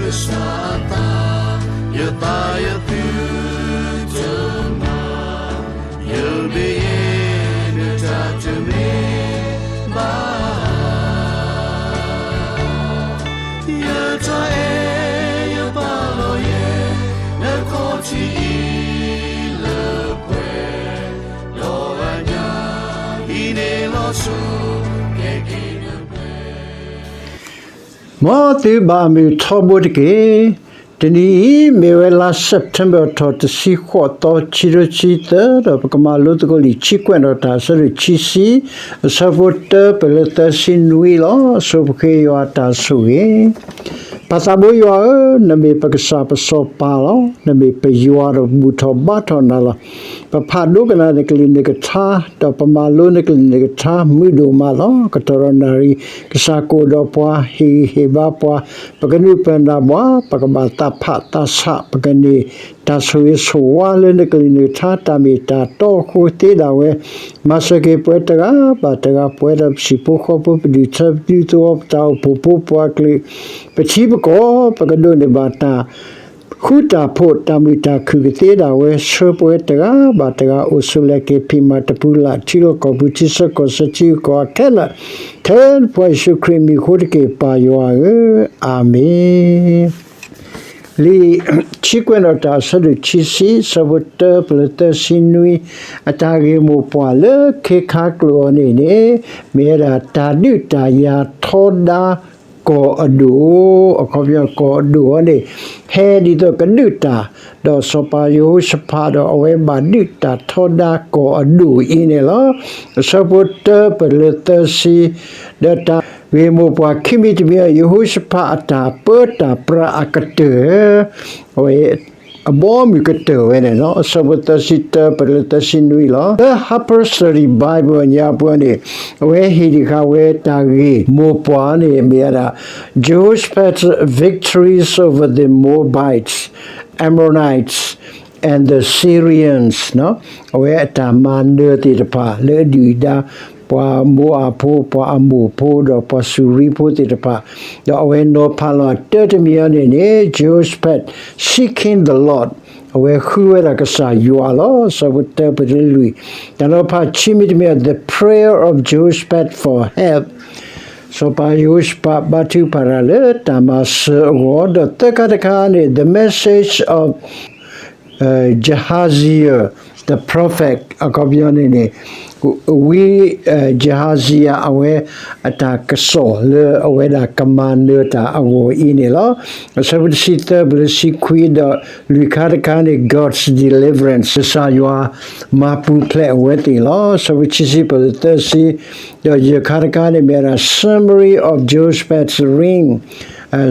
ကစၢ်အသး, ယသးယသုတမၤ, ယမ့ၢ်ယဲ နတၢ်တမ့ၢ်ဘၣ် ယတၢ်အဲၣ်ယပာ်လီၤယဲ နခီၣ်ထံးအံၤလၢပှဲၤ, ဒီးအညၣ်အံၤန့ၣ်လီၤဆိ ကဲက့ၤနပှဲၤ မ်သုဘၣ်မုာ်ထီဘိတက့ၢ်. တနံၤအံၤ မ့ၢ်ဝဲလါ September ထီၣ်တဆံဃိးသီ ခံကထိခံဆံသၢ ဒီးပကမၤလိသကိးလံာ် ဆံကွဲးနီၣ်တၢ် အဆၢဒိၣ်ခံဆံ အဆၢဖိတၢပၢၢ်လၢသၢဆံနွံလီၤ. အဆိပဃ့ယွၤအတၢ်ဆိၣ်ဂ့ၤ ပၢ်သးဘိယွၤဧၢ, နမ့ၢ်ပကစၢ်ပစီၤပၤလီၤ. နမ့ၢ်ပယွၤဒီးဘူၣ်ထီၣ်ဘါထီၣ်နၤလီၤ. ပဖးဒိကနၣ်နကလုၢ်နကထါ, ဒီးပမၤလိနကလုၢ်နကထါ မုာ်ဒိၣ်မးလီၤ. ကတီၢ်ဒီးနၣ်ရံၣ် ကစၢ်ကအိၣ်ဒီးပှၤ, ဟ့ၣ်ဂံၢ်ဟ့ၣ်ဘါပှၤ, ပကနုာ်ပၢၢ်နၢ်ဘှါ, ပကဘၣ်သးဖးသးဆး, ပကန့ၢ်တၢ်ဆိၣ်ဂ့ၤဆိၣ်ဝါလၢနကလုၢ်နကထါ တၢ်မ့ၢ်တၢ်တီအဃိသ့ဒၣ်ဝဲ, မၤစၢၤက့ၤပှၤတဂၤဘၣ်တဂၤ, ပဝဲဒၣ်ပဟံၣ်ဖိဃီဖိ ပဒူၣ်ထၢပဒူသဝီ ပတၢ်အိၣ်ဖှိၣ်ဖိပှၤကလုာ် ပထံပကီၢ် ပကဒိးန့ၢ်ဘၣ်တၢ် ဃူတၢ်ဖိး တၢ်မုာ်တၢ်ခုၣ်ကသ့ဒၣ်ဝဲ, ဆှၢပှၤတဂၤဘၣ်တဂၤ အိၣ်ဆူၣ်လဲၤက့ၤ ဖံးမၤတပူၤလၢ် ထံလီၢ်ကီၢ်ပူၤ ထံဆၢကီၢ်ဆၢ ထံဂုၤကီၢ်ဂၤခဲလၢာ်, ထဲနဖိယ့ၣ်ၡူးခရံာ်မံၤအဃိတက့ၢ် ပၢ်ယွၤဧၢ, အၤမ့ၣ်. လံာ်ဆံကွဲးနီၣ်တၢ် အဆၢဒိၣ်ခံဆံ အဆၢဖိတၢပၢၢ်လၢသၢဆံနွံ, အတၢ်ဂ့ၢ်မိၢ်ပှၢ်လၢခ့ခါကျိာ်အီၤန့ၣ်န့ၣ် မ့ၢ်ဝဲဒၣ်တၢ်ဒုးတၢ်ယၤထီဒါ ကီၢ်အဒိၣ်, အခီပညီကီၢ်အဒိၣ်အီၤန့ၣ် ဟဲဒ်သိးကဒုးတၢ်, ဒီးစီၤပၤယဟိၤၡဖးဒီး အဝဲဘၣ်ဒုးတၢ်ထီဒါကီၢ်အဒိၣ်အံၤန့ၣ်လီၤ. အဆၢဖိတၢပၢၢ်လၢသၢဆံ, ဒီးတၢ်ဂ့ၢ်မိၢ်ပှၢ်ခံမံၤတမံၤအံၤ ယဟိၤၡဖးအတၢ်ပၢတၢ်ပြးအကတၢၢ် အဝဲ အဘီအမုၢ်ကတၢၢ်ဝဲန့ၣ်လီၤ. အဆၢဖိသၢဆံတၢပၢၢ်လၢသၢဆံနွံလီၤ. လၢ Harper's Study Bible အညါပူၤန့ၣ် အဝဲဟ့ၣ်ဒံးဃာ်ဝဲတၢ်ဂ့ၢ်မိၢ်ပှၢ်န့ၣ် မ့ၢ်ဝဲဒၣ် Jehoshaphat's victories over the Moabites, Ammonites, and the Syrians အဝဲအတၢ်မၤနၢၤသ့ၣ်တဖၣ် လၢအဒုၣ်အဒါ ပှၤမိၤအၤဖိ, ပှၤအမိၣ်ဖိ, ဒီးပှၤစူၤရံဖိသ့ၣ်တဖၣ်, ဒီးအဝဲနီၤဖးလီၤတၢ်တမံၤအံၤန့ၣ်န့ၣ် Jehoshaphat seeking the Lord, အဝဲဃုဝဲဒၣ်ကစၢ်ယွၤလီၤ. အဆၢဖိတၢပၢၢ်လၢလွံၢ်, တၢ်နီၤဖးခံမံၤတမံၤ the prayer of Jehoshaphat for help, စီၤပၤယဟိၤၡဖးဘါထုကဖၣ်တၢ်လၢတၢ်မၤစၢၤအဂီၢ်, ဒီးသၢခါတခါန့ၣ် the message of Jahaziel the prophet အခီပညီန့ၣ်န့ၣ် ဝံ Jahaziel အဝဲအတၢ်ကစီၣ်လၢအဝဲဒၣ်ကမၤနၢၤတၢ်အဂီၢ်အံၤန့ၣ်လီၤ. အဆၢဖိတဆံသၢပၢၢ်လၢဆံခွံ ဒီးလွံၢ်ခါတခါန့ၣ် God's deliverance ကစၢ်ယွၤမၤပူၤဖျဲးအဝဲသ့ၣ်လီၤ. အဆၢဖိခံဆံပၢၢ်လၢသၢဆံ ဒီးယဲၢ်ခါတခါန့ၣ်မ့ၢ်ဝဲဒၣ် summary of Jehoshaphat's reign,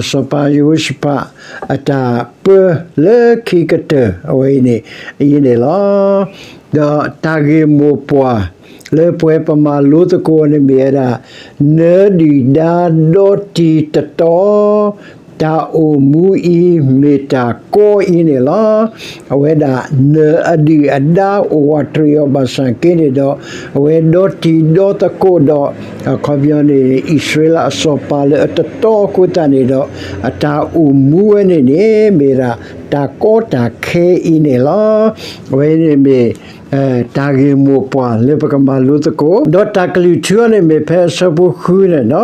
စီၤပၤယဟိၤၡဖးအတၢ်ပၢလၢခံကတၢၢ်အဝဲအံၤန့ၣ် အံၤန့ၣ်လီၤ. ဒီးတၢ်ဂ့ၢ်မိၢ်ပှၢ်လၢပဝဲပမၤလိသကိးန့ၣ်မ့ၢ်ဝဲဒၣ် နၢဒုၣ်ဒါဒီတံၤတတီ တၢ်အိၣ်မူအံၤမ့ၢ်တၢ်ကီအံၤန့ၣ်လီၤ. အဝဲဒၣ်နၢအဒုၣ်အဒါအိၣ်ဝးတရံးအီၤဘၣ်ဆၣ်က့န့ၣ်ဒီး အဝဲဒီတံၤဒီသကိးဒီး အခီပညီန့ၣ် အံၣ်စရ့လးအစီၤပၤလၢအတတီအဃိသတးန့ၣ်ဒီး အတၢ်အိၣ်မူဝဲန့ၣ်န့ၣ် မ့ၢ်ဒၣ်တၢ်ကီတၢ်ခဲအံၤန့ၣ်လီၤ. အဝဲန့ၣ်မ့ၢ် တၢ်ဂ့ၢ်မိၢ်ပှၢ်လၢပကမၤလိသကိး ဒီးတၢ်ကလုၢ်ထူအီၤန့ၣ်မ့ၢ်ဖဲအဆၢဖိဃုန့ၣ်လီၤ.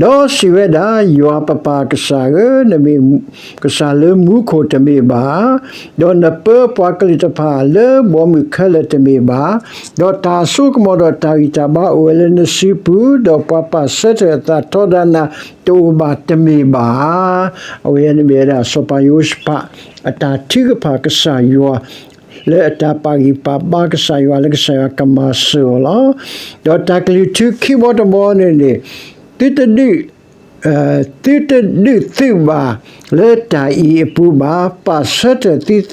ဒီးစံးဝဲဒၣ်, ယွၤပပၢ်ကစၢ်ဧၢ, နမ့ၢ်ကစၢ်လၢမူခိၣ်တမ့ၢ်ဘၣ်, ဒီးနပၢပှၤကလုာ်တဖၣ်လၢဘီမုၢ်ခဲလၢာ်တမ့ၢ်ဘၣ်, ဒီးတၢ်စိကမီၤဒီးတၢ်ဂံၢ်တၢ်ဘါအိၣ်ဝဲလၢနစုပူၤ, ဒီးပှၤပာ်ဆၢထၢၣ်အသးထီဒါနၤတအိၣ်ဘၣ်တမ့ၢ်ဘၣ်. အဝဲန့ၣ်မ့ၢ်ဝဲဒၣ်စီၤပၤယဟိၤၡဖး အတၢ်ထုကဖၣ်ကစၢ်ယွၤ လၢအတၢ်ပာ်ဂံၢ်ပာ်ဘါကစၢ်ယွၤလၢကစၢ်ယွၤကမၤစၢၤအီၤလီၤ. ဒီးတၢ်ကလုၢ်ထူခံဘီတဘီန့ၣ်န့ၣ် သုတဒုး သုတဒုးသုးဘၣ်လၢတၢ်အံၤအပူၤဘၣ်, ပာ်ဆၢထၢၣ်သုသး, ဒီး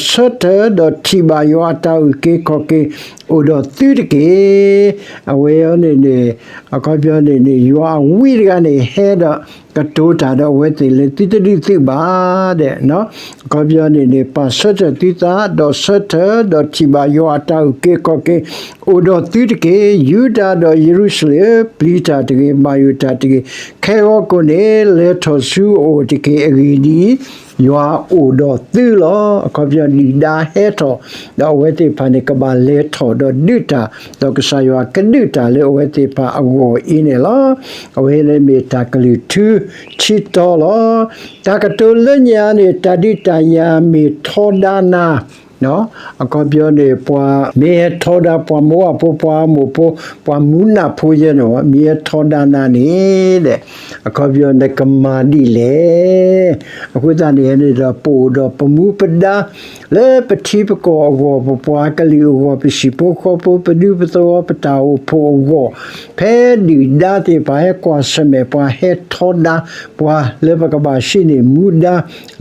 ဆၢထၢၣ်ဒီးထံၣ်ဘၣ်ယွၤအတၢ်အုၣ်က့ၤခီၣ်က့ၤ အိၣ်ဒီးသုတက့ၢ်. အဝဲအံၤန့ၣ်န့ၣ် အခီပညီန့ၣ်န့ၣ် ယွၤအဝံတဂၤန့ၣ် ဟဲဒီးကတိၤတၢ်ဒီးအဝဲသ့ၣ်လၢ သုတဒုးသုးဘၣ်ဒဲး, အခီပညီန့ၣ်န့ၣ် ပာ်ဆၢထၢၣ်သုသး ဒီးဆၢထၢၣ်ဒီးထံၣ်ဘၣ်ယွၤအတၢ်အုၣ်က့ၤခီၣ်က့ၤ အိၣ်ဒီးသုတက့ၢ်. ယူဒၤဒီးယရူၤၡလ့ၣ်ဧၢ, ပျံၤတၢ်တဂ့ၤ, ဘၣ်ယိၣ်တၢ်တဂ့ၤ, ခဲဂီၤကိာ်န့ၣ် လဲၤထီၣ်ဆူအအိၣ်တက့ၢ်. အဂ့ၢ်ဒ်အံၤ, ယွၤအိၣ်ဒီးသုလီၤ. အခီပညီဒုၣ်ဒါဟဲထီၣ် ဒီးအဝဲသ့ၣ်တဖၣ်န့ၣ် ကဘၣ်လဲၤထီၣ်ဒီးဒုးတၢ်, ဒီးကစၢ်ယွၤကဒုးတၢ်လၢအဝဲသ့ၣ်တဖၣ်အဂီၢ်အံၤန့ၣ်လီၤ. အဝဲန့ၣ်မ့ၢ်တၢ်ကလုၢ်ထူဆံတီၤလီၤ. တၢ်ကတိၤလၢညါန့ၣ် တၢ်ဒုးတၢ်ယၤမ့ၢ်ထီဒါနၤ အခီပညီန့ၣ် ပှၤမ့ၢ်ဟဲထီဒါပှၤမိၤအၤဖိ ပှၤအမိၣ်ဖိ ပှၤမူနးဖိယဲန့ၣ် မ့ၢ်ဟဲထီဒါနၤန့ၣ်ဒီး အခီပညီနကမၤဒ်လဲၣ်. အဃိသတးန့ၣ်န့ၣ်ဒီး ပအိၣ်ဒီးပမူပဒါ လၢပထံပကီၢ်အဂီၢ် ပပှၤကလုာ်အဂီၢ် ပဟံၣ်ဖိဃီဖိ ပဒူပသဝီ ပတၢ်အိၣ်ဖှိၣ်အဂီၢ် ဖဲဒုၣ်ဒါသ့ၣ်တဖၣ်ဟဲကွၢ်ဆၢၣ်မဲာ်ပှၤ ဟဲထီဒါပှၤ လၢပကဘၣ်ဟံးန့ၢ်မူဒါ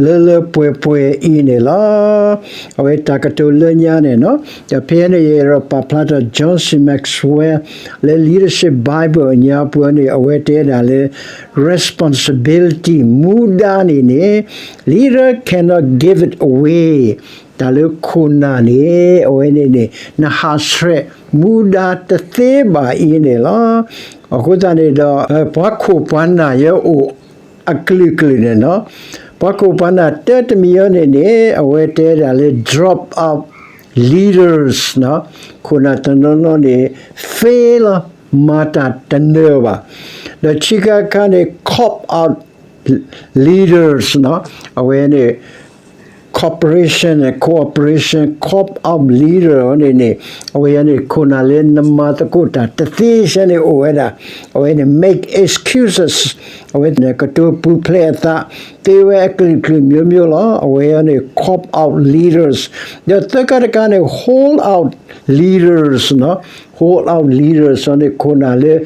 လၢလၢပှဲၤပှဲၤအံၤန့ၣ်လီၤ. အဝဲတၢ်ကတိၤလၢညါန့ၣ်နီၤ, ဒီးဖဲန့ၣ်ယအဲၣ်ဒိးပာ်ဖျါထီၣ် John C Maxwell လၢ Leadership Bible အညါပှဲၤန့ၣ် အဝဲတဲဒၣ်လၢ responsibility မူဒါန့ၣ်န့ၣ် leader cannot give it away တၢ်လၢခိၣ်နၢ်န့ၣ် အဝဲန့ၣ်န့ၣ် နဟးဆှဲးမူဒါတသ့ဘၣ်အံၤန့ၣ်လီၤ. အဃိသတးန့ၣ်ဒီး ပှၤခိၣ်ပှၤနၢ်ယဲအိၣ်အကလုာ်ကလုာ်န့ၣ်နီၤ, ပှၤခိၣ်ပှၤနၢ်တၢတမံၤအံၤန့ၣ်န့ၣ် အဝဲတဲဒၣ်လၢ drop out leaders နီၤ, ခိၣ်နၢ်တနီၤနီၤန့ၣ် fail လီၤ, မၤတၢ်တနၢၤဘၣ်. ဒီးခံခါတခါန့ၣ် cop out leaders နီၤ, အဝဲန့ၣ် cooperation န့ၣ် cooperation cop out leader န့ၣ်န့ၣ် အဝဲန့ၣ် ခိၣ်နၢ်လၢနမၤသကိးတၢ်တသ့စဲန့ၣ်အိၣ်ဝဲဒၣ်, အဝဲန့ၣ် make excuses အဝဲန့ၣ် ကတိၤပူၤဖျဲးအသး သ့ဝဲအကလုာ်ကလုာ်မျိုးမျိုးလီၤ. အဝဲန့ၣ် cop out leaders ဒီးသၢခါတခါန့ၣ် hold out leaders နီၤ, hold out leaders န့ၣ် ခိၣ်နၢ်လၢ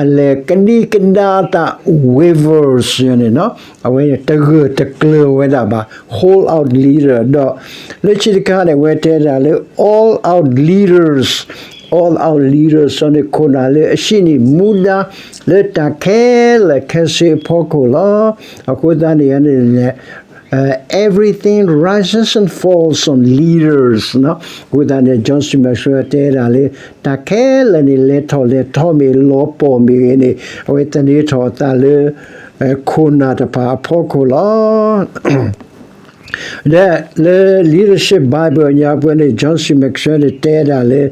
အလဲၤကဒံကဒါအသး wavers န့ၣ်နီၤ, အဝဲန့ၣ် တဂၢၢ်တကျၢၤဝဲဒၣ်ဘၣ် hold out leader ဒီး လၢခံတခါန့ၣ် အဝဲတဲဒၣ်လၢ all out leaders, all out leaders န့ၣ် ခိၣ်နၢ်လၢအဟံးန့ၢ်မူဒါ လၢတၢ်ခဲလၢာ်ခဲဆ့အဖီခိၣ်လီၤ. အဃိသတးန့ၣ်န့ၣ် everything rises and falls on leaders နီၤ. အဃိသတးန့ၣ် John C Maxwell တဲဒၣ်လၢ တၢ်ခဲလၢာ်န့ၣ် လဲၤထီၣ်လဲၤထီမ့ၢ်ဂ့ၤ လီၤပှီၢ်မ့ၢ်ဂ့ၤန့ၣ် အဝဲသန့ၤထီၣ်အသးလၢ ခိၣ်နၢ်တဖၣ်အဖီခိၣ်လီၤ. ဒီးလၢ Leadership Bible အညါပှဲၤန့ၣ် John C Maxwell န့ၣ် တဲဒၣ်လၢ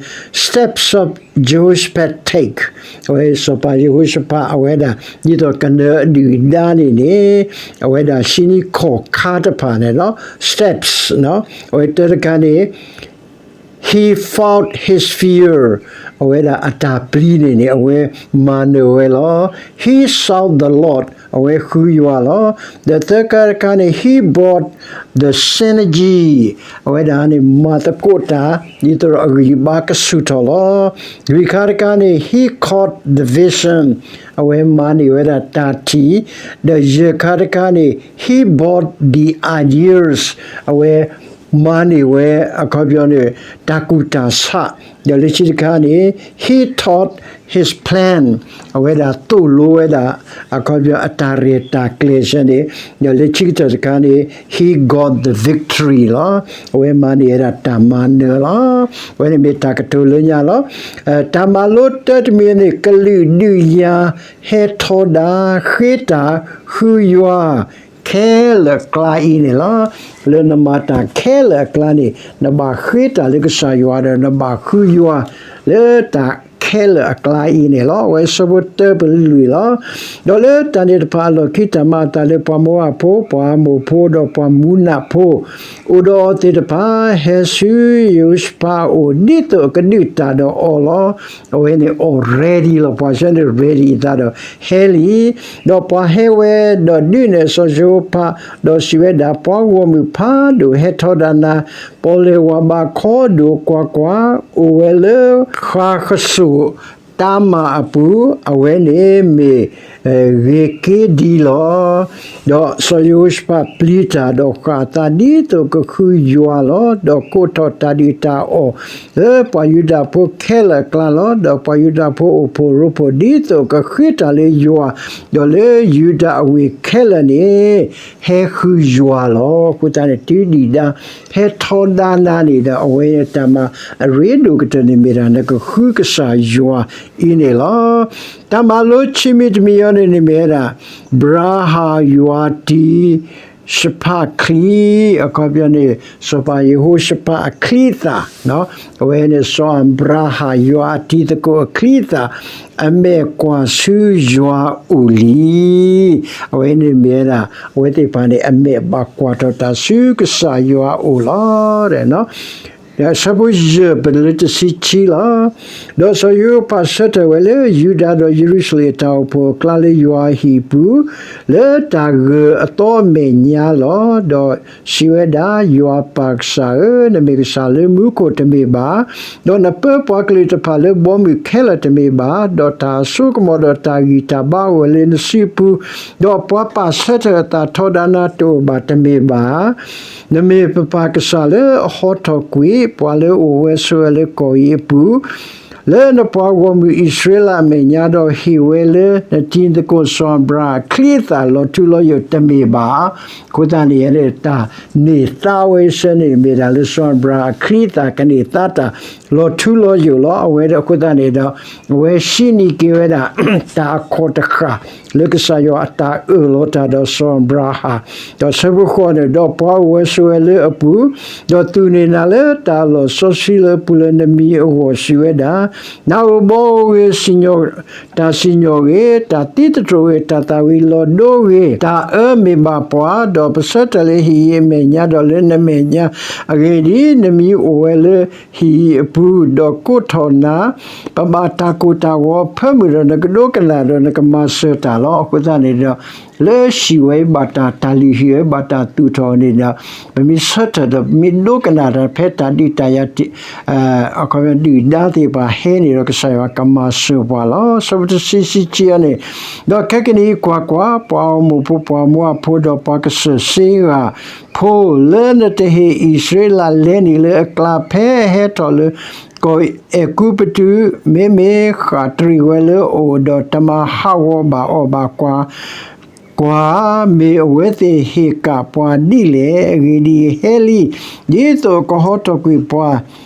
steps of Jehoshaphat take အဝဲစီၤပၤယဟိၤၡဖး အဝဲဒၣ် ဒ်သိးကနၢၤအဒုၣ်အဒါန့ၣ်န့ၣ် အဝဲဒၣ်ဟံးန့ၢ်ခီၣ်ခါတဖၣ်န့ၣ်လီၤ. steps နီၤ, အဝဲတၢတခါန့ၣ် he fought his fear အဝဲဒၣ်အတၢ်ပျံၤန့ၣ်န့ၣ် အဝဲမၤနၢၤဝဲလီၤ. he sought the Lord အဝဲဃုယွၤလီၤ. ဒီးသၢခါတခါန့ၣ် he brought the synergy အဝဲဒၣ်န့ၣ် မၤသကိးတၢ် ဒ်သိးဒီးအဂံၢ်အဘါကဆူၣ်ထီၣ်လီၤ. လွံၢ်ခါတခါန့ၣ် he caught the vision အဝဲမၤန့ၢ်ဝဲဒၣ်တၢ်ထံၣ်, ဒီးယဲၢ်ခါတခါန့ၣ် he brought the ideas အဝဲမၤန့ၢ်ဝဲ အခီပညီန့ၣ် တၢ်ကူၣ်တၢ်ဆး, ဒီးလၢခံတခါန့ၣ် he taught his plan အဝဲဒၣ်သိၣ်လိဝဲဒၣ် အခီပညီအတၢ်ရဲၣ်တၢ်ကျဲၤစဲန့ၣ်, ဒီးလၢခံကတၢၢ်တခါန့ၣ် he got the victory လီၤ. အဝဲမၤန့ၢ်ဝဲဒၣ်တၢ်မၤနၢၤလီၤ. အဝဲန့ၣ်မ့ၢ်တၢ်ကတိၤလၢညါလီၤ. တၢ်မၤလိတၢတမံၤန့ၣ် ကလုာ်ဒုးယၤ ဟဲထီဒါ ဃ့တၢ် ဃုယွၤ ခဲလၢာ်အကျါအံၤန့ၣ်လီၤ. လၢနမၤတၢ်ခဲလၢာ်အကျါန့ၣ် နဘၣ်ဃ့တၢ်လၢကစၢ်ယွၤဒီး နဘၣ်ဃုယွၤလၢတၢ်ခဲလၢာ်အကျါအံၤန့ၣ်လီၤ. အဝဲဆၢဖိတၢပလုၢ်လီၤ. ဒီးလၢတၢ်န့ၣ်တဖၣ်အလီၢ်ခံ တၢ်မၤအသးလၢပှၤမိၤအၤဖိ ပှၤအမိၣ်ဖိ ဒီးပှၤမူနးဖိ အိၣ်ဒီးအီၤသ့ၣ်တဖၣ် ဟဲဆူယဟိၤၡဖးအအိၣ် ဒ်သိးအကဒုးတၢ်ဒီးအီၤလီၤ. အဝဲန့ၣ်အီၣ် ready လီၤ. ပှၤဆၢန့ၣ် ready အသးဒီးဟဲလံ. ဒီးပှၤဟဲဝဲဒီးဒုးနဲၣ်စီၤယဟိၤၡဖး, ဒီးစံးဝဲဒၣ်, ပှၤဂီၢ်မုၢ်ဖးဒိၣ်ဟဲထီဒါနၤ, ပီၣ်လဲၣ်ဝၤဘးခီဒိၣ်ကွၢ်ကွၢ်, အိၣ်ဝဲလၢဃါကစိာ်တၢ်မၤအပူၤ, အဝဲန့ၣ်မ့ၢ် ဂ့ၤက့ဒံလီၤ. ဒီးစီၤယဟိၤၡဖးပျံၤတၢ်, ဒီးဃၣ်အသးဒ်သိးကဃုယွၤလီၤ. ဒီးကိးထီၣ်တၢ်ဒုၣ်တၢ်အီၣ် လၢပှၤယူဒၤဖိခဲလၢာ်အကျါလီၤ. ဒီးပှၤယူဒၤဖိအိၣ်ဖှိၣ်ရိဖှိၣ် ဒ်သိးကဃ့တၢ်လၢယွၤ, ဒီးလၢယူဒၤအဝ့ၢ်ခဲလၢာ်န့ၣ် ဟဲဃုယွၤလီၤ. အဃိသတးန့ၣ် တုၤဒုၣ်ဒါ ဟဲထီဒါနၤန့ၣ်ဒီး အဝဲတၢ်မၤအရ့ဒိၣ်ကတၢၢ်န့ၣ်မ့ၢ်ဒၣ် နကဃုကစၢ်ယွၤအံၤန့ၣ်လီၤ. တၢ်မၤလိဆံးမံၤတမံၤအံၤန့ၣ်န့ၣ်မ့ၢ်ဝဲဒၣ် ဘြၤဟၣ်ယွၤတံၤ ၡဖးချံ, အခီပညီန့ၣ် စီၤပၤယဟိၤၡဖးအချံအသၣ်, အဝဲန့ၣ် စီၤအၤဘြၤဟၣ်ယွၤအတံၤသကိးအချံအသၣ်, အမဲာ်ကွၢ်ဆူယွၤအိၣ်လံ. အဝဲန့ၣ်မ့ၢ်ဝဲဒၣ် အဝဲသ့ၣ်တဖၣ်န့ၣ် အမဲာ်ဘၣ်ကွၢ်ထီၣ်တၢ်ဆူကစၢ်ယွၤအအိၣ်လီၤ. ဒီးအဆၢဖိယဲၢ်ပတုၤလၢတဆံခံလီၤ. ဒီးစီၤယဟိၤၡဖးဆၢထၢၣ်ဝဲလၢ ယူဒၤဒီးယရူၤၡလ့ၣ်အတၢ်အိၣ်ဖှိၣ်အကျါလၢယွၤအဟံၣ်အပူၤ လၢတၢ်ဂၢၢ်အသီအမဲာ်ညါလီၤ. ဒီးစံးဝဲဒၣ်, ယွၤပၢ်ကစၢ်ဧၢ, နမ့ၢ်ကစၢ်လၢမူခိၣ်တမ့ၢ်ဘၣ်. ဒီးနပၢပှၤကလုာ်တဖၣ်လၢဘီမုၢ်ခဲလၢာ်တမ့ၢ်ဘၣ်. ဒီးတၢ်စိကမီၤဒီးတၢ်ဂံၢ်တၢ်ဘါအိၣ်ဝဲလၢနစုပူၤ, ဒီးပှၤပာ်ဆၢထၢၣ်အသးထီဒါနၤတအိၣ်ဘၣ်တမ့ၢ်ဘၣ်. နမ့ၢ်ပပၢ်ကစၢ်လၢအဟီထီၣ်ကွံာ် ပှၤလၢအအိၣ်ဝဲဆိးဝဲလၢကီၢ်အံၤအပူၤ လၢနပှၤဂီၢ်မုၢ်အံၣ်စရ့လးအမဲာ်ညါ, ဒီးဟ့ၣ်ဝဲလၢနတံၤသကိးစီၤအၤဘြၤဟၣ်အချံအသၣ် လီၤထူလီၤယိာ်တမ့ၢ်ဘၣ်. အဃိသတးန့ၣ် တၢ်န့ၢ်သါဝဲဆၢန့ၣ် မ့ၢ်ဒၣ်လၢစီၤအၤဘြၤဟၣ်အချံအသၣ် ကန့ၢ်သါတၢ်လီၤထူလီၤယိာ်လီၤ. အဝဲအဃိသတးန့ၣ်ဒီး အဝဲဟံးန့ၢ်က့ၤဝဲဒၣ် တၢ်အခီၣ်တဃၣ် လၢကစၢ်ယွၤအတၢ်အၢၣ်လီၤတၢ်ဒီးစီၤအၤဘြၤဟၣ်, ဒီးဆၢဖိဃိးန့ၣ်, ဒီးပှၤအိၣ်ဝဲဆိးဝဲလၢအပူၤ, ဒီးသူၣ်န့ၢ်နၤလၢတၢ်အလီၢ်စီဆှံလၢအပူၤလၢနမံၤအဂီၢ်စံးဝဲဒၣ်, နအိၣ်ဘီအိၣ်ဂ့ၤ, တၢ်စံၣ်ညီၣ်ဂ့ၤ, တၢ်သံသတြိာ်ဂ့ၤ, တၢ်သၣ်ဝံၤလီၤဒိဂ့ၤ, တၢ်အၢမ့ၢ်ဘၣ်ပှၤ, ဒီးပဆၢထၢၣ်လၢဟံၣ်အံၤအမဲာ်ညါဒီးလၢနမဲာ်ညါ, အဂ့ၢ်ဒ်အံၤ, နမံၤအိၣ်ဝဲလၢ ဟံၣ်အံၤအပူၤ, ဒီးကိးထီၣ်နၤ, ပဘၣ်တၢ်ကိၢ်တၢ်ဂီၤအဖၢမုၢ်ဒီး နကဒိကနၣ်ဒီးနကမၤစၢၤတၢ်လီၤ. အဃိသတးန့ၣ်ဒီး လၢဟံၣ်ဝဲအံၤဘၣ်တၢ်, တၢ်လုၢ်ဟံၣ်ဝဲအံၤဘၣ်တၢ်သူၣ်ထီၣ်န့ၣ်ဒီး ပမ့ၢ်ဆၢထၢၣ်ဒီး ပမ့ၢ်ဒိကနၣ်တၢ်ဖဲတၢ်ဒုးတၢ်ယၤ ဒုၣ်ဒါသ့ၣ်တဖၣ်ဟဲန့ၣ်ဒီး ကစၢ်ယွၤကမၤစၢၤပှၤလီၤ. ဆၢဖိတဆံခံန့ၣ်, ဒီးခဲကနံၣ်အံၤကွၢ်ကွၢ်, ပှၤအံၤမိၣ်ဖိ ပှၤမိၤအၤဖိ ဒီးပှၤကစၢၢ်စ့ဂၤဖိ လၢနတဟ့ၣ်အံၣ်စရ့လးလဲၤနုာ်လၢအကျါ ဖဲအဟဲထီၣ်လၢ ကီၢ်အဲၤကူပတူး, မ့မ့ၢ်ဃၣ်တရံးဝဲလၢအအိၣ်, ဒီးတမၤဟးဂီၤဘၣ်အီၤဘၣ်. ကွၢ်ကွၢ်, မ့ၢ်အဝဲသ့ၣ်ဟ့ၣ်ကၣ်ပှၤဒ်လဲၣ်. အဂ့ၢ်ဒ်အံၤ, ဟဲလံ, ဒ်သိးကဟီထီၣ်ကွံာ်ပှၤ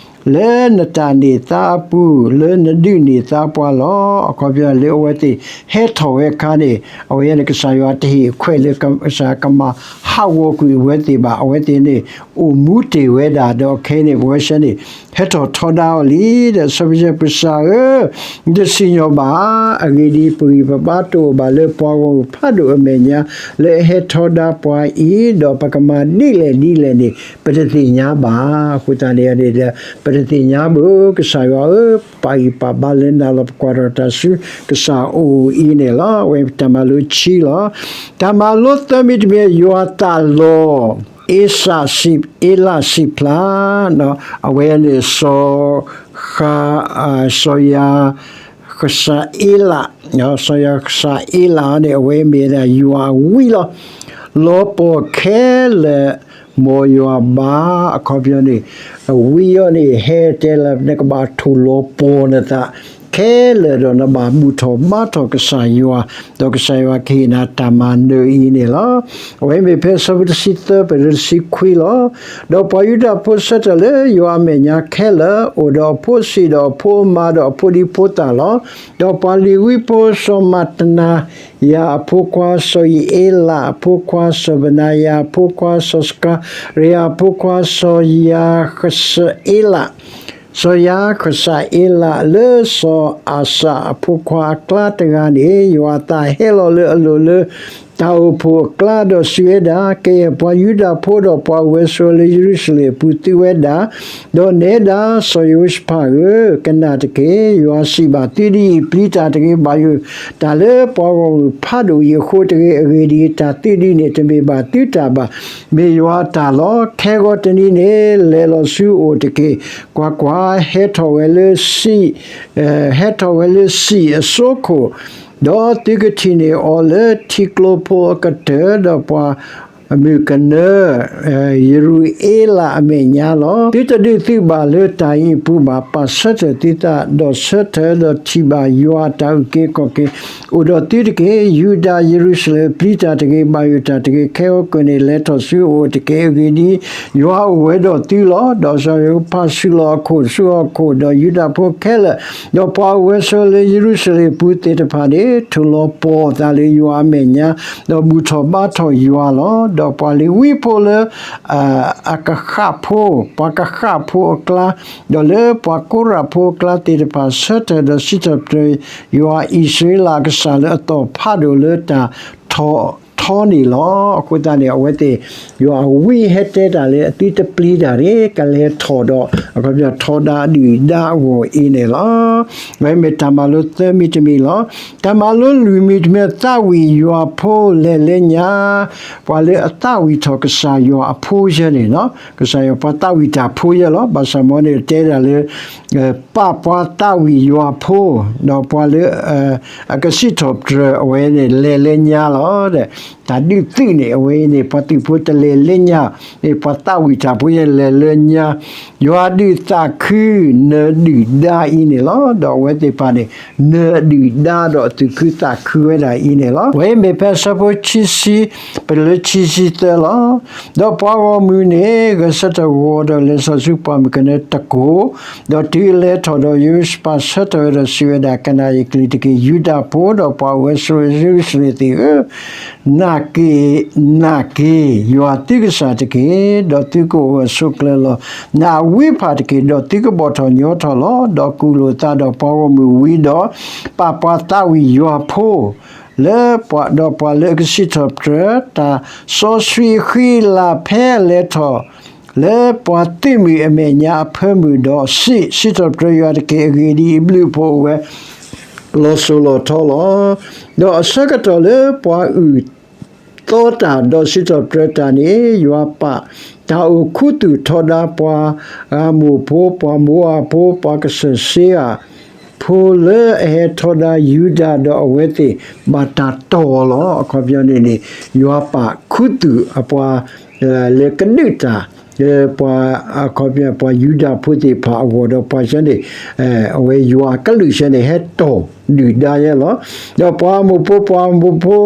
လၢနတၢ်န့ၢ်သါအပူၤ, လၢနဒုးန့ၢ်သါပှၤလီၤ. အခီပညီလၢအဝဲသ့ၣ်ဟဲထီၣ်ဝဲအခါန့ၣ်, အဝဲန့ၣ်ကစၢ်ယွၤတဟ့ၣ်အခွဲးလၢကစၢ်ကမၤဟးဂီၤကွံာ်အဝဲသ့ၣ်ဘၣ်. အဝဲသ့ၣ်န့ၣ် အိၣ်မူတ့ၢ်ဝဲဒၣ်, ဒီးခဲအံၤန့ၣ် ပဝဲဆၢန့ၣ် ဟဲထီၣ်ထီဒါအီၤလံ. ဒီးဆၢဖိယဲၢ်, ပကစၢ်ဧၢ, နတစံၣ်ညီၣ်ဘၣ်ဧါ. အဂ့ၢ်ဒ်အံၤ, ပဂံၢ်ပဘါတအိၣ်ဘၣ်လၢပှၤဂီၢ်မုၢ်ဖးဒိၣ်အမဲာ်ညါ လၢအဟဲထီဒါပှၤအံၤ, ဒီးပကမၤဒ်လဲၣ်ဒ်လဲၣ်န့ၣ် ပတသ့ၣ်ညါဘၣ်. အဃိသတးန့ၣ်ဒီး ပတသ့ၣ်ညါဘၣ်, ကစၢ်ယွၤဧၢ, ပာ်ဂံၢ်ပာ်ဘါလၢနၤလီၤ. ပကွၢ်ထီၣ်တၢ်ဆူကစၢ်အအိၣ်အံၤန့ၣ်လီၤ. အဝဲတၢ်မၤလိခံလီၤ. တၢ်မၤလိသၢမံၤတမံၤ, ယွၤသးလီၤ အ့စၣ်စံး, အ့လးစံးဖျါ, အဝဲန့ၣ် စီၤ, စီၤယၤဃစၤအ့လး, စီၤယၤဃစၤအ့လးန့ၣ် အဝဲမ့ၢ်ဒၣ်ယွၤအဝံလီၤ. လီၤပှီၢ်ခဲလၢာ် မ်ယွၤဘါ. အခီပညီန့ၣ် အဝံအီၤန့ၣ် ဟဲတဲလၢနကဘၣ်ထိၣ်လီၤပှီၢ်နသး ခဲလၢာ်ဒီးနဘၣ်ဘူၣ်ထီၣ်ဘါထီၣ်ကစၢ်ယွၤ, ဒီးကစၢ်ယွၤကဟ့ၣ်နၤတၢ်မၤနၢၤအံၤန့ၣ်လီၤ. အဝဲမ့ၢ်ဖဲဆၢဖိတဆံသၢ ပတုၤတဆံခွံလီၤ. ဒီးပှၤယူဒၤဖိဆၢထၢၣ်လၢယွၤအမဲာ်ညါခဲလၢာ်, အိၣ်ဒီးအဖိဆံး, ဒီးအဖိအမါ, ဒီးအဖိဒံဖိသၣ်လီၤ. ဒီးပှၤလ့ၤဝံဖိ, စီၤမးတနၤယၤအဖိခွါ, စီၤယအ့လးအဖိခွါ, စီၤဘနၤယၤအဖိခွါ, စီၤစကၤရယၤအဖိခွါ, စီၤယၤဃစၤအ့လး စီၤယၤဃစၤအ့လး, လၢစီၤအၤစၢ်အဖိခွါအကျါတဂၤန့ၣ် ယွၤအသးဟဲလီၤလၢအလိၤလၢတၢ်အိၣ်ဖှိၣ်အကျါ, ဒီးစံးဝဲဒၣ်, ကယဲၢ်ပှၤယူဒၤဖိဒီးပှၤအိၣ်ဝဲဆိးဝဲလၢယရူၤၡလ့ၣ်အပူၤ သုဝဲဒၣ်, ဒီးနဲဒၣ်စီၤယဟိၤၡဖးဧၢ, ကနၣ်တက့ၢ်. ယွၤစံးဘၣ်သုဒ်အံၤ, ပျံၤတၢ်တဂ့ၤ, ဘၣ်ယိၣ်တၢ်လၢပှၤဂီၢ်မုၢ်ဖးဒိၣ်အံၤအဃိတဂ့ၤ. အဂ့ၢ်ဒ်အံၤ, တၢ်သုဒုန့ၣ် တမ့ၢ်ဘၣ်သုတၢ်ဘၣ်, မ့ၢ်ယွၤအတၢ်လီၤ. ခဲဂီၤတနံၤန့ၣ် လဲၤလီၤဆူအအိၣ်တက့ၢ်. ကွၢ်ကွၢ်, ဟဲထီၣ်ဝဲလၢစံး, ဟဲထီၣ်ဝဲလၢစံးအစိခိၣ် ဒီးသုကထံၣ်န့ၢ်အီၤလၢထံကျိဖိအကတၢၢ်, ဒီးပှၤမုၢ်ကနၢ ယရူၤအ့လးအမဲာ်ညါလီၤ. သုတဒုးသုးဘၣ်လၢတၢ်အံၤအပူၤဘၣ်. ပာ်ဆၢထၢၣ်သုသး, ဒီးဆၢထၢၣ်, ဒီးထံၣ်ဘၣ်ယွၤအတၢ်အုၣ်က့ၤခီၣ်က့ၤအိၣ်ဒီးသုတက့ၢ်. ယူဒၤ, ယရူၤၡလ့ၣ်, ပျံၤတၢ်တဂ့ၤ, ဘၣ်ယိၣ်တၢ်တဂ့ၤ, ခဲဂီၤကၢၢ်န့ၣ် လဲၤထီၣ်ဆူအအိၣ်တက့ၢ်. အဂ့ၢ်ဒ်အံၤ, ယွၤအိၣ်ဝဲဒီးသုလီၤ. ဒီးစီၤယဟိၤၡဖးဆူးလီၤအခိၣ်ဆူဟီၣ်ခိၣ်, ဒီးယူဒၤဖိခဲလၢာ်, ဒီးပှၤအိၣ်ဝဲဆိးဝဲလၢယရူၤၡလ့ၣ်အပူၤသ့ၣ်တဖၣ်န့ၣ် ထိၣ်လီၤပှီၢ်အသးလၢယွၤအမဲာ်ညါ, ဒီးဘူၣ်ထီၣ်ဘါထီၣ်ယွၤလီၤ. ဒီးပှၤလ့ၤဝံဖိလၢ အကဃၣ်ဖိ, ပှၤကဃၣ်ဖိအကျါ, ဒီးလၢပှၤကိရးဖိအကျါသ့ၣ်တဖၣ် ဆၢထၢၣ်ဒီးစံးထီၣ်ပတြၢၤယွၤအံၣ်စရ့လးအကစၢ်လၢအသီၣ်ဖးဒိၣ်လၢတၢ်ထီၣ်ထီန့ၣ်လီၤ. အဃိသတးန့ၣ် အဝဲသ့ၣ် ယွၤအဝံဟဲတဲတၢ်လၢအသုတပျံၤတၢ်န့ၣ် ကလဲၤထီၣ်ဒီး အခီပညီထီဒါအဒုၣ်ဒါအဂီၢ်အံၤန့ၣ်လီၤ. အဝဲမ့ၢ်တၢ်မၤလိသၢမံၤတမံၤလီၤ. တၢ်မၤလိလွံၢ်မံၤတမံၤ သးဝံၣ်ယွၤဖိလဲၤလၢညါ, ပှၤလၢအသးဝံၣ်ထီၣ်ကစၢ်ယွၤအဖိယဲန့ၣ်လီၤ. ကစၢ်ယွၤပှၤသးဝံၣ်တၢ်ဖိယဲလီၤ. ဘၣ်ဆၣ်မ်န့ၣ် တဲဒၣ်လၢ ပာ်ပှၤသးဝံၣ်ယွၤဖိ, ဒီးပှၤလၢ အကစံးထီၣ်ပတြၢၤအဝဲန့ၣ် လဲၤလၢညါလီၤ. တၢ်ဒုးသုးန့ၣ် အဝဲအံၤန့ၣ် ပှၤသုးဖိတလဲၤလၢညါ, မ့ၢ်ပှၤသးဝံၣ်တၢ်ဖိယဲလဲၤလၢညါ, ယွၤဒုးသးခုနၢၤဒုၣ်ဒါအံၤန့ၣ်လီၤ. ဒီးအဝဲသ့ၣ်တဖၣ်န့ၣ် နၢၤဒုၣ်ဒါဒီးသုးခုသးခုဝဲဒၣ်အံၤန့ၣ်လီၤ. အဝဲအံၤမ့ၢ်ဖဲအဆၢဖိခံဆံ ပတုၤလၢခံဆံသၢလီၤ. ဒီးပှၤဂီၢ်မုၢ်န့ၣ် ဂဲၤဆၢထၢၣ်ဂီၤဒီးလဲၤဆှၢဆူပှၣ်မုၢ်ကနၢတကိၢ်, ဒီးတုၤအလဲၤထီၣ်ဒီး ယဟိၤၡဖးဆၢထၢၣ်ဝဲဒီးစံးဝဲဒၣ်, ကနၣ်ယကလုၢ်တက့ၢ်, ယူဒၤဖိ, ဒီးပှၤအိၣ်ဝဲဆိးဝဲယရူၤၡလ့ၣ်သ့ၣ်ဧၢ, နာ်က့ၤ, နာ်က့ၤ, ယွၤသုကစၢ်တက့ၢ်, ဒီးသုကအိၣ်ဂၢၢ်ဆိးကျၢၤလီၤ. နာ်အဝံဖးတက့ၢ်, ဒီးသုကဘီၣ်ထီၣ်ညီထီၣ်လီၤ. ဒီးကူၣ်လိာ်သးဒီးပှၤဂီၢ်မုၢ်ဝံၤဒီး ပာ်ပှၤသးဝံၣ်ယွၤဖိ လၢပှၤ, ဒီးပှၤလၢအကစံးထီၣ်ပတြၢၤတၢ်စီဆှံအဃံအလၤ ဖဲအလဲၤထီၣ် လၢပှၤသုးမုၢ်အမဲာ်ညါအဖၢမုၢ်ဒီးစံး, စံးထီၣ်ပတြၢၤယွၤတက့ၢ်. အဂ့ၢ်ဒ်အံၤ, အဘျုးအဖှိၣ်အိၣ်ဝဲလီၤစိၤလီၤထီလီၤ. ဒီးအဆၢကတီၢ်လၢပှၤအုၣ်သီတၢ် ဒီးစံးထီၣ်ပတြၢၤတၢ်န့ၣ်, ယွၤပာ်တၢ်အိၣ်ခူသူၣ်ထီဒါပှၤအၤမိၣ်ဖိ, ပှၤမိၤအၤဖိ, ပှၤကစၢၢ်စ့အၤဖိလၢအဟဲထီဒါယူဒၤ, ဒီးအဝဲသ့ၣ်ဘၣ်တၢ်တီၢ်လီၤ. အခီပညီန့ၣ်န့ၣ် ယွၤပာ်ခူသူၣ်အပှၤ လၢကဒုးတၢ် လၢပှၤ, အခီပညီပှၤယူဒၤဖိသ့ၣ်တဖၣ်အဂီၢ်, ဒီးပှၤဆၢန့ၣ်, အဝဲယွၤအကလုၢ်ဆၢန့ၣ် ဟဲတီၢ်ဒုၣ်ဒါယဲလီၤ. ဒီးပှၤအၤမိၣ်ဖိ, ပှၤအၤမိၣ်ဖိ,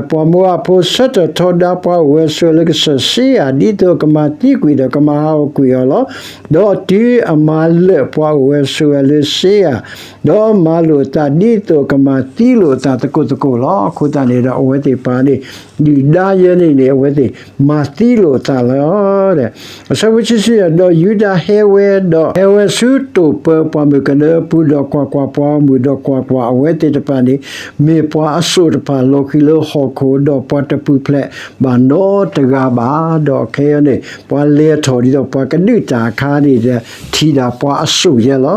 ပှၤမိၤအၤဖိ ဆၢထၢၣ်ထီဒါပှၤအိၣ်ဝဲဆိးဝဲလၢကစၢၢ်စ့အၤ, ဒ်သိးကမၤသံကွံာ်ဒီးကမၤဟးဂီၤကွံာ်အီၤလီၤ. ဒီးတုၤအမၤလၢာ်ပှၤအိၣ်ဝဲဆိးဝဲလၢစ့အၤ, ဒီးမၤလိာ်အသးဒ်သိးကမၤသံလိာ်အသးသကိးသကိးလီၤ. အဃိသတးန့ၣ်ဒီး အဝဲသ့ၣ်တဖၣ်န့ၣ် ဒုၣ်ဒါယဲန့ၣ်န့ၣ် အဝဲသ့ၣ်မၤသံလိာ်အသးလီၤ. အဆၢဖိဆံဆံယဲၢ်, ဒီးယူဒၤဟဲဝဲ, ဒီးဟဲဝဲဆူတိာ်ပၢပှၢ်မုၢ်ကနၢအပူၤ, ဒီးကွၢ်ကွၢ်, ပှၤဂီၢ်မုၢ်, ဒီးကွၢ်ကွၢ်, အဝဲသ့ၣ်တဖၣ်န့ၣ် မ့ၢ်ပှၤအစိၣ်တဖၣ်လီၤဃံၤလၢဟီၣ်ခိၣ်, ဒီးပှၤတပူၤဖျဲးဘၣ်နီတဂၤဘၣ်. ဒီးခဲအံၤန့ၣ် ပှၤလဲၤထီၣ်ဒ်သိးပှၤကဒုးတၢ်အခါန့ၣ်ဒီး ထံၣ်ဒၣ်ပှၤအစိၣ်ယဲလီ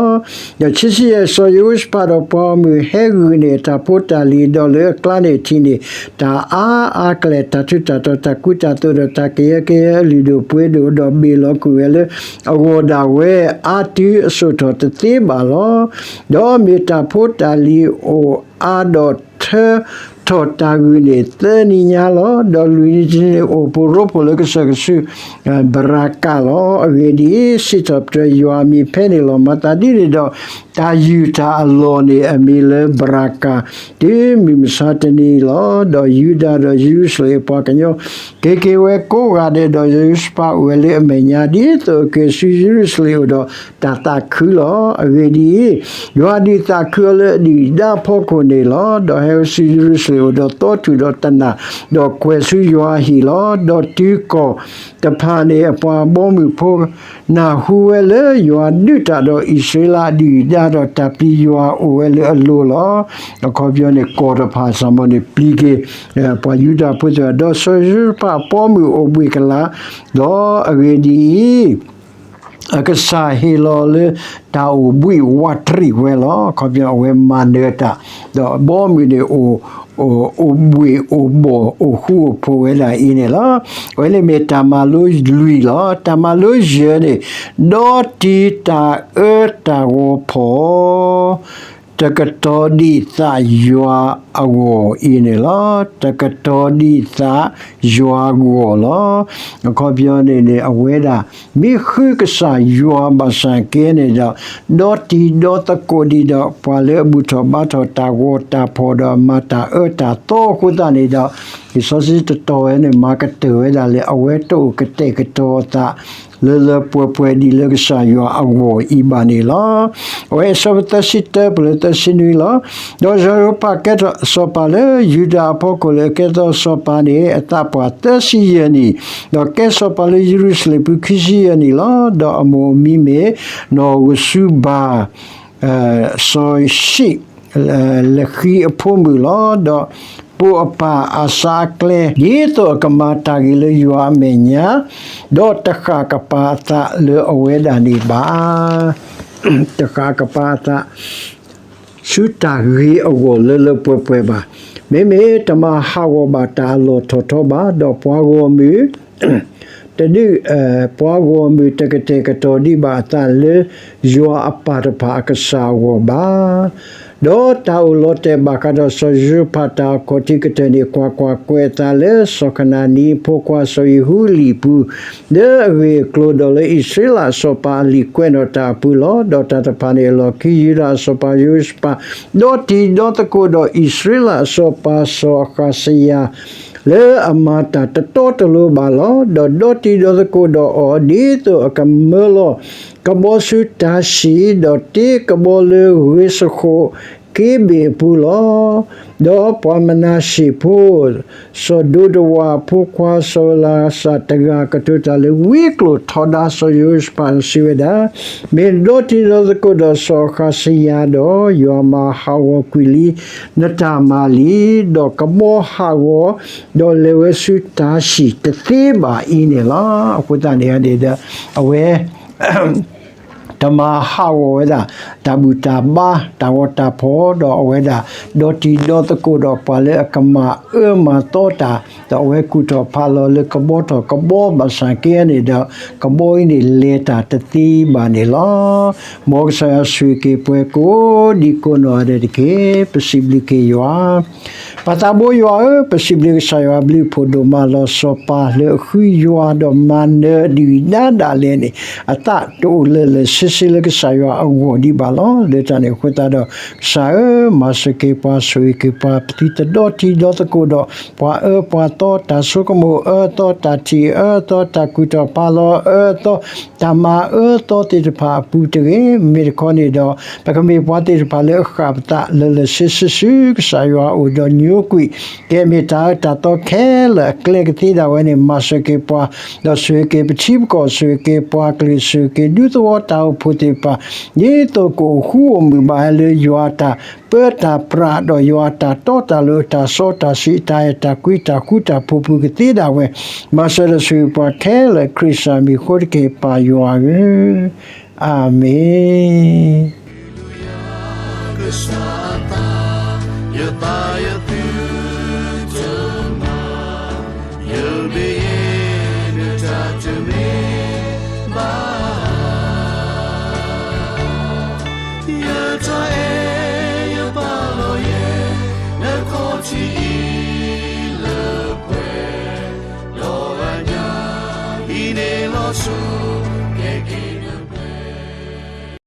ၤ. ဒီးဆံဆံယဲၢ်, စီၤယဟိၤၡဖးဒီးပှၤဂီၢ်မုၢ်ဟဲဂုာ်န့ၢ်အတၢ်ဖိတၢ်လံၤ, ဒီးလၢအကျါန့ၣ်ထံၣ်န့ၢ် တၢ်အါအါကလဲာ်, တၢ်ထူးတၢ်တီၤ, တၢ်ကူတၢ်သိး, ဒီးတၢ်ကယၢကယဲအလုၢ်ဒိၣ်ပှ့ၤဒိၣ်, ဒီးဘ့ၣ်လီၤကွံာ်ဝဲလၢအဂီၢ်ဒၣ်ဝဲ အါတုၤအစိာ်ထီၣ်တသ့ဘၣ်လီၤ. ဒီးမ့ၢ်တၢ်ဖိတၢ်လံၤအိၣ်အါဒီးထၢထီၣ်တၢ်ဂုာ်န့ၣ် သၢနံၤညါလီၤ. ဒီးလွံၢ်နံၤတနံၤန့ၣ် အိၣ်ဖှိၣ်ရိဖှိၣ်လၢကစၢၢ်ကဆူး ဘရၤကၤလီၤ. အဂ့ၢ်ဒ်အံၤ, စံးထီၣ်ပတြၢၤယွၤအမံၤဖဲန့ၣ်လီၤ. မၤသးဒ်န့ၣ်ဒီး တၢ်ယုၢ်တၢ်အလီၢ်န့ၣ် အမံၤလၢဘရၤကၤ, တုၤမုၢ်မဆါတနံၤလီၤ. ဒီးယူဒၤဒီးယရူၤၡလ့ၣ်အပှၤကညီ က့ၤက့ၤဝဲကိးဂၤဒဲး, ဒီးယဟိၤၡဖးအိၣ်ဝဲလၢအမဲာ်ညါ, ဒ်သိးအက့ၤဆူယရူၤၡလ့ၣ်အအိၣ်ဒီးတၢ်သးခုလီၤ. အဂ့ၢ်ဒ်အံၤ, ယွၤဒုးသးခုအီၤလၢအဒုၣ်အဒါအဖီခိၣ်န့ၣ်လီၤ. ဒီးဟဲဝဲဆူယရူၤၡလ့ၣ်အအိၣ်ဒီးသီတူၢ်ဒီးတနၢ်, ဒီးကွဲၤဆူယွၤအဟံၣ်လီၤ. ဒီးတုၤကီၢ်တဖၣ်န့ၣ် အပှၤဘီမုၢ်ဖိ နၢ်ဟူဝဲလၢယွၤဒုးတၢ်ဒီးအံၣ်စရ့လးအဒုၣ်အဒါ, ဒီးတၢ်ပျံၤယွၤအိၣ်ဝဲလၢအလိၤလီၤ. အခီပညီန့ၣ် ကီၢ်တဖၣ်စ့ၢ်ကီးန့ၣ် ပျံၤက့ၤ ပှၤယူဒၤဖိသ့ၣ်တဖၣ်, ဒီးစီၤယဟိၤၡဖးအဘီအမုၢ်အိၣ်ဘှံးကလာ်, ဒီးအဂ့ၢ်ဒ်အံၤ, အကစၢ်ဟ့ၣ်လီၤလၢတၢ်အိၣ်ဘှံးဝးတရံးဝဲလီၤ. အခီပညီအဝဲမၤနၢၤတၢ်, ဒီးအဘီအမုၢ်န့ၣ် အိၣ်ဘှံးအိၣ်ဘှီၣ်အိၣ်ဃူအိၣ်ဖိးဝဲဒၣ်အံၤန့ၣ်လီၤ. အဝဲန့ၣ်မ့ၢ်တၢ်မၤလိလွံၢ်လီၤ. တၢ်မၤလိယဲၢ်န့ၣ်, ဒီတံၤတၢ်အၢတၢ်ဂီၤဖီၣ် တကတီၤဒံးသးယွၤအဂီၢ်အံၤန့ၣ်လီၤ. တကတီၤဒံးသးယွၤအဂီၢ်လီၤ. အခီပညီန့ၣ်န့ၣ် အဝဲဒၣ် မ့ၢ်ဃုကစၢ်ယွၤဘၣ်ဆၣ်က့န့ၣ်ဒီး ဒီတံၤဒီသကိးဒံးဒီး ပှၤလၢအဘူၣ်ထီၣ်ဘါထီၣ်တၢ်ဂီၤတၢ်ဖီၣ်ဒီးမၤတၢ်အၢတၢ်သီအဃိသတးန့ၣ်ဒီး လံာ်စီဆှံတတီၤဝဲန့ၣ် မၤကတၢၢ်ဝဲဒၣ်လၢ အဝဲတအိၣ်ကတဲာ်ကတီၤအသး လၢလၢပှဲၤပှဲၤဒ်လၢကစၢ်ယွၤအဂီၢ်အံၤဘၣ်န့ၣ်လီၤ. အဝဲအဆၢဖိသၢဆံတၢ ပလၢသၢဆံနွံလီၤ. ဒီးယဟိၤၡဖးကဲထီၣ်စီၤပၤလၢယူဒၤအဖီခိၣ်လၢအကဲထီၣ်စီၤပၤန့ၣ် အသးပှၢ်သၢဆံယဲၢ်နံၣ်, ဒီးကဲစီၤပၤလၢယရူၤၡလ့ၣ်ပူၤခံဆံယဲၢ်နံၣ်လီၤ. ဒီးအမိၢ်အမံၤမ့ၢ်နီၢ်ဧိၤၡူဘၤ စီၤၡံၣ် လၢဃံအဖိမုၣ်လီၤ. ဒီးပိာ်အပၢ်အၤစၤအကျဲ ဒ်သိးအကမၤတၢ်ဂ့ၤလၢယွၤအမဲာ်ညါ, ဒီးတဃၣ်ကပၤအသးလၢအဝဲဒၣ်န့ၣ်ဘၣ်. တဃၣ်ကပၤအသး ဆူတၢ်ဂ့ၤအဂီၢ်လၢလၢပှဲၤပှဲၤဘၣ်. မ့မ့ၢ်တမၤဟးဂီၤဘၣ်တၢ်အလီၢ်ထီၣ်ထီဘၣ်, ဒီးပှၤဂီၢ်မုၢ် တဒုး ပှၤဂီၢ်မုၢ်တကတဲာ်ကတီၤဒံးဘၣ်အသးလၢ ယွၤအပၢ်တဖၣ်အကစၢ်အဂီၢ်ဘၣ်. ဒီးတၢ်အိၣ်လီၤတဲာ်ဘၣ်ဃးဒီးစီၤယိၤၡဖးတၢ်အခီၣ်ထံးကတၢၢ်န့ၣ် ကွၢ်ကွၢ်, ကွဲးအသးလၢစီၤခနၤနံအဖိခွါစီၤယဟူလံာ်ပူၤ, လၢအဂ့ၢ်အကျိၤဒီးလၢအံၣ်စရ့လးအစီၤပၤအလံာ်ကွဲးနီၣ်တၢ်အပူၤလီၤ. ဒီးတၢ်တဖၣ်န့ၣ်အလီၢ်ခံယူဒၤအစီၤပၤယဟိၤၡဖး ဒီတံၤဒီသကိးဒီးအံၣ်စရ့လးအစီၤပၤစီၤအဃးစယၤ လၢအမၤတၢ်တတီတလိၤဘၣ်လီၤ. ဒီးဒီတံၤဒီသကိးဒီးအီၤ ဒ်သိးအကမၢလီၤကဘီဆူတၤၡံၣ်, ဒီးတ့ကဘီလၢဂ့ၤစဃိးက့ဘ့ၣ်အပူၤလီၤ. ဒီးပှၤမနၤၡ့ၣ်ဖိ စီၤဒိတဝၤအဖိခွါစီၤအ့လၤစၢ်တဂၤ ကတိၤတၢ်လၢဝံကျိာ်ထီဒါစီၤယဟိၤၡဖး ဒီးစံးဝဲဒၣ်, မ့ၢ်ဒီတံၤဒီသကိးဒီးစီၤအဃးစယၤဒီး ယွၤမၤဟးဂီၤကွံာ်လံနတၢ်မၤလံ, ဒီးကဘီဟးဂီၤ ဒီးလဲၤဝဲဆူတၤၡံၣ်တသ့ဘၣ်အံၤန့ၣ်လီၤ. အဃိသတးန့ၣ်န့ၣ်ဒီး အဝဲ တမၤဟးဂီၤဝဲဒၣ် တၢ်ဘူၣ်တၢ်ဘါ တၢ်ဂီၤတၢ်ဖီၣ် ဒီးအဝဲဒၣ် ဒီတံၤဒီသကိးဒီးပှၤလၢအကမၤအၢမၤသီတၢ် ဒီးအဝဲကူၣ်ထီၣ်ဖးလီၤလၢကဘီထီၣ်ကဘီဘၣ်ဆၣ်က့န့ၣ်ဒီး ကဘီအံၤန့ၣ်လဲၤတၢ်တသ့ဘၣ်န့ၣ်လီၤ. မ်ကစၢ်ယွၤဆိၣ်ဂ့ၤက့ၤပှၤကိးဒံကိးနီၢ်ဂၤဒဲးတက့ၢ်. ပစံးဘျုးက့ၤယွၤ ပၢ်သးဘိယွၤဧၢ, ပစံးဘျုးကစၢ်ယွၤအဘျုးအဖှိၣ်ဒိၣ်မးလီၤ. စီၤပၤလၢအဃုယွၤဒီးမၤနၢၤအဒုၣ်အဒါဒၣ် လဲၣ်န့ၣ် အသးတအိၣ်လၢာ်လၢာ်ဆ့ဆ့လၢကစၢ်ယွၤအဂီၢ်ဒံးဘၣ်လီၤ. လၢတၢ်န့ၣ်အဃိသတးဒီး ကစၢ်ဧၢ, မၤစၢၤက့ၤပှၤ ဆိၣ်ဂ့ၤက့ၤပှၤ ပသုတဒီတံၤဒီသကိးဒီး ပှၤအၢပှၤသီ တၢ်ဆိကမိၣ်အၢသီ တၢ်ထံၣ်အၢသီ တၢ်ကူၣ်ထီၣ်ဖးလီၤအၢသီ တၢ်မၤအၢသီသ့ၣ်တဖၣ်အပူၤတဂ့ၤ. မ့ၢ်တခီန့ၣ်ဒီး ပကမ့ၢ်ပှၤသ့ၣ်တဖၣ်လၢအဃၣ်ပသးလၢာ်လၢာ်ဆ့ဆ့ဆူကစၢ်ယွၤအအိၣ်ဒီးညိကွံာ် ကဲမ့ၢ်တၢ်အၢတၢ်သီခဲလၢာ်အကျဲကသ့ဒၣ်ဝဲန့ၣ် မၤစၢၤက့ၤပှၤ ဒီးဆိၣ်ဂ့ၤက့ၤပထံပကီၢ် ဆိၣ်ဂ့ၤက့ၤပှၤကလုာ် ဆိၣ်ဂ့ၤက့ၤဒူသဝီတၢ်အိၣ်ဖှိၣ်သ့ၣ်တဖၣ် ဒ်သိးကအိၣ်ဃူအိၣ်မုာ်ဘၣ်လၢယွၤတၢ်ပၢတၢ်ပြး ဒီးယွၤတၢ်တီတၢ်လိၤ တၢ်စီတၢ်ဆှံ တၢ်အဲၣ်တၢ်ကွံတၢ်ဃူတၢ်ဖိးပူၤကသ့ဒၣ်ဝဲ မၤစၢၤဒီးဆိၣ်ဂ့ၤပှၤခဲလၢာ် ခရံာ်ကစၢ်မံၤအဃိတက့ၢ် ပၢ်ယွၤဧၢ, အၤမ့ၣ်.